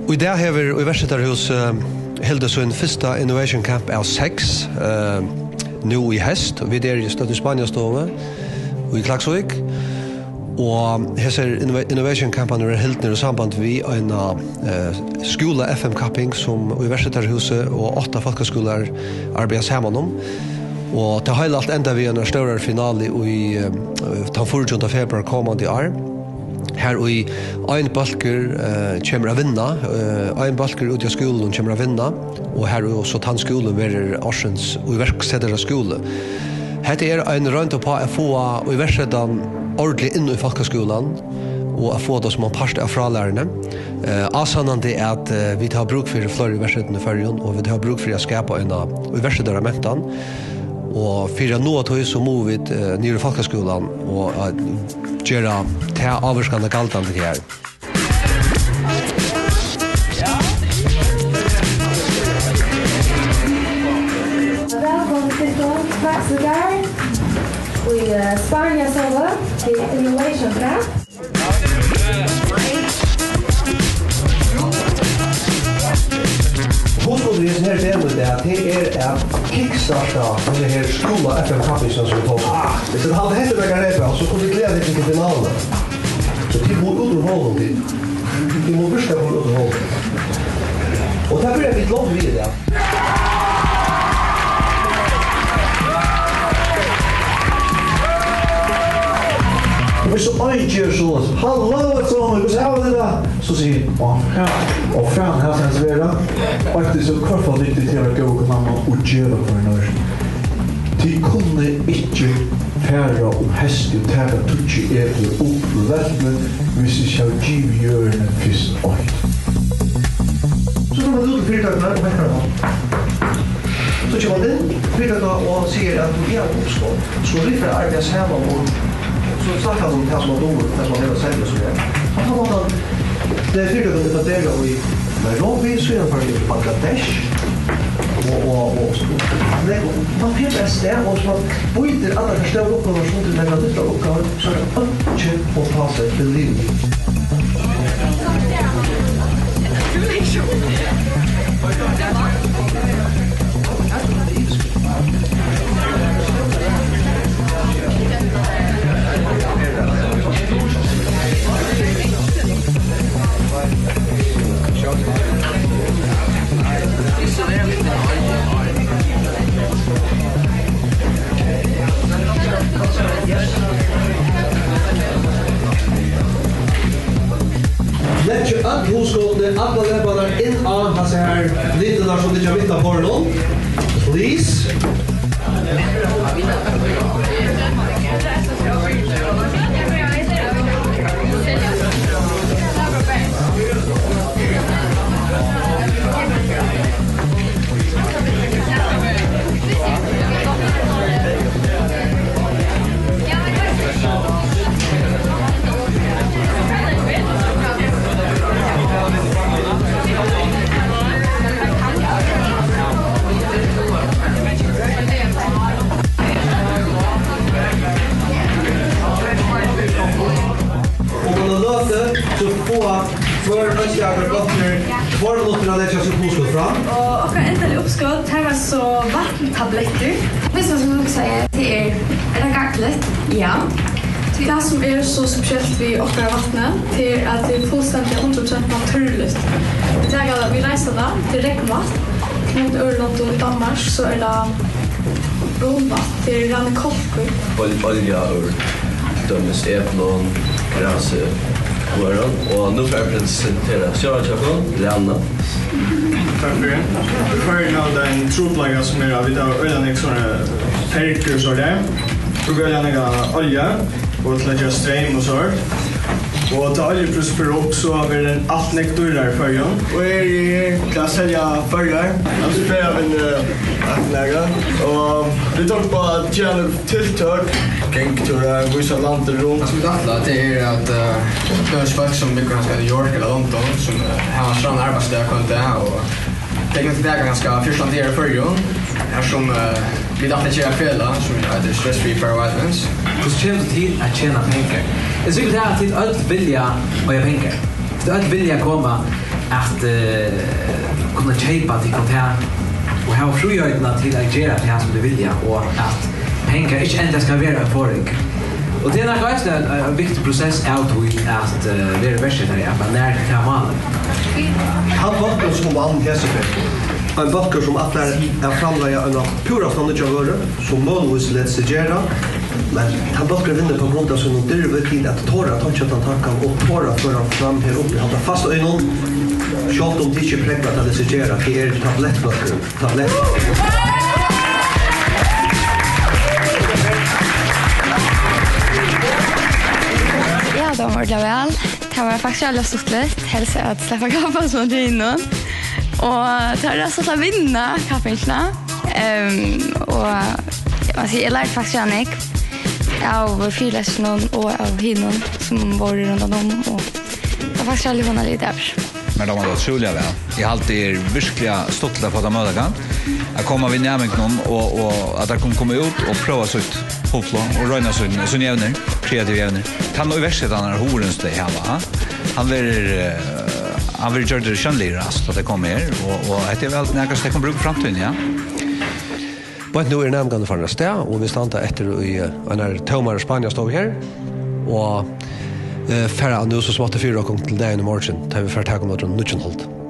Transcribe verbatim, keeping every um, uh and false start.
Í dag hevur Íverksetarahúsið hildið sín fyrsta Innovation Camp av seks, eh, nú í heyst. Vit eru stødd í Spaniastovu í Klaksvík. Og hesir innov-, Innovation Camparnir verða hildnir í samband við eina, eh, skúla-F M-kapping, sum Íverksetarahúsið og átta fólkaskúlar arbeiða saman um. Og tað heila alt endar við einari stórari finalu í, eh, tann fýraogtjúgunda februar komandi ár, har í ein bólkur, eh, kemur at vinna, eh, ein bólkur úti á skúlunum kemur at vinna, og har og so tann skúlin verður ársins íverksetaraskúli. Hetta er ein roynd uppá at fáa íverksetan ordiliga inn í fólkaskúlan og at fáa tað sum ein part av frálæruni. Eh, ásannandi er at, eh, vit hava brúk fyri fleiri íverksetum í Føroyum, og vit hava brúk fyri at skapa eina íverksetaramentan. Og fyri at náa tí, so mugu vit, eh, niður í fólkaskúlan og at gera ta ávirkan galdandi her. Vælkomin til Klaksvíkar í, eh, Spania, Sóla, til Innovation Camp. Hugskotið við hesum her degnum í dag, tað er at kickstarta hesa her skúla-F M-kappingina, sum vit tosa um. Ah, viss tit halda hetta er nakað repa, so kunnu tit gleða tykkum til finaluna. So tit mugu út úr holinum, tit. Tit mugu virka út úr holinum. Og tað byrja vit longu við í dag. Og viss so ein ger soleiðis: "Halló, øll saman, hvussu hava tit tað?" So sigi eg: "Á, fanin, á, fanin, hasin er vera." Og eftir so hvørfall dyktig til at vera góð við hvønn annan og geva hvørjum øðrum. Tit kunnu ikki fara um heystið og taka tíggju eplur upp úr veltuni, viss tit ikki hava givið jørðini fyrst eitt. So fer man út í fyritøkuna og vekkar hana. So kemur man inn í fyritøkuna og sigur at tú hevur uppskot. So vit fara at arbeiða saman um, so snakkar um tað sum man dugir, tað sum man hevur at selja og so víðari. Og tá mátti hann, tað er fyritøkan etablerað í Nairobi, síðan fór hann til Bangladesh, og, og, og, og, og man fer bara av stað, og so man býtir allar tær stóru uppgávurnar sundur í nakrar lítlar uppgávur, so er tað einki uppá seg, believe me. Leggja øll hugskotini, allar lepparnar inn á hasar her litirnar sum liggja mitt á borðinum. Please. Um eina løtu, so fáa hvør einstakar bólkur tveir minuttir at leggja sítt hugskot fram. Og okkara endaliga uppskot, tað var so vatntablettir. Fyrsta sum eg hugsaði, tað er, er tað gagnligt? Ja. Tað sum er so spesielt við okkara vatni, tað er, at tað er fullstendiga hundrað prosent natúrligt. Vit taka tað, vit reisa tað, tað er regnvatn. Í øðrum londum, í Danmark, so er tað brunvatn, tað er rennur kálkur. Ol-, olja úr til dømis eplum, grasi og øðrum. Og nú fara vit at presentera stjóran hjá okkum, Lena. Takk fyri. Í Føroyum hava vit ein trupulleika, sum er at vit hava øgiliga nógv sovorðnar ferjur og sovorðið. Brúka øgiliga nógva olju og til at gera streym og sovorðið. Og tá oljuprísurin fer upp, so verður alt nógv dýrari í Føroyum. Og eg eri her til at selja Føroyar. Altso, Føroyar vil, eh, at nakað. Og vit tóku bara at gera nøkur tiltøk, gongutúrar, vísa landið runt. Altso, mítt ætlan, tað er at, eh, til dømis fólk sum búgva kanska í New York ella London, sum, eh, hava ein strangan arbeiðsdag hvønn dag, og tey kunnu taka kanska fjúrtan dagar í Føroyum, har sum, eh, vit ætla at gera eitt felag, sum eitur Stress Free Faroe Islands. Hvussu kemur tú til at tjena pengar? Eg trúgvi tað, at tit øll vilja eiga pengar. Tit øll vilja koma at eh, kunna keypa tykkum tað og hava fríheitina til at gera tað sum tit vilja, og at pengar ikki endiliga skal vera ein forðing. Og tað er nokk eisini ein, ein viktig prosess av tí at eh, vera verksetari, at man nær tað málið. Hann bólkurin sum vann hesa ferð, ein bólkur sum ætlar at framleiða eina púrasta nýggja vøru, sum møguligvis letur seg gera, men hann bólkurin vinnur på grund av sínum dirvi til at tora at tonkja tann tankan og tora at føra hann fram her uppi, halda fast í honum, sjálvt um tað ikki er prógvað, at tað letur seg gera, tað er tablettbólkurin. Tablettbólkurin. Ja, tað var ordiliga væl. Tað var faktiskt veldig stuttligt. Helst at sleppa kaffi og sånt inn. Og tað er stuttligt at vinna kappingina. Um, og man sier, eg lærte faktisk av Nick, av fyrlesnum og av hinum som var rundt om. Og det var faktisk veldig vanlig der. Men det var utrolig væl. Jeg har alltid virkelig stått til å få ta med deg. At koma við næmingunum og, og at teir kunnu koma út og prøva sítt hugflog og royna sín, sín evnir, kreativ evnir. Tann og verksetan er hugurins tey hava, ha? Hann verður, eh, hann verður gjørdur sjónligur, altso, at tey koma her, og, og hetta er væl nakað sum tey kunnu brúka í framtíðini, ja. Beint nú eru næmingarnir farnir av stað, og vit standa eftir í, eh, einari tómari Spaniastovu her, og, eh, fara nú so smátt fyri okkum til dagin í morgin, tá vit fara taka ímóti nýggjum hálvt.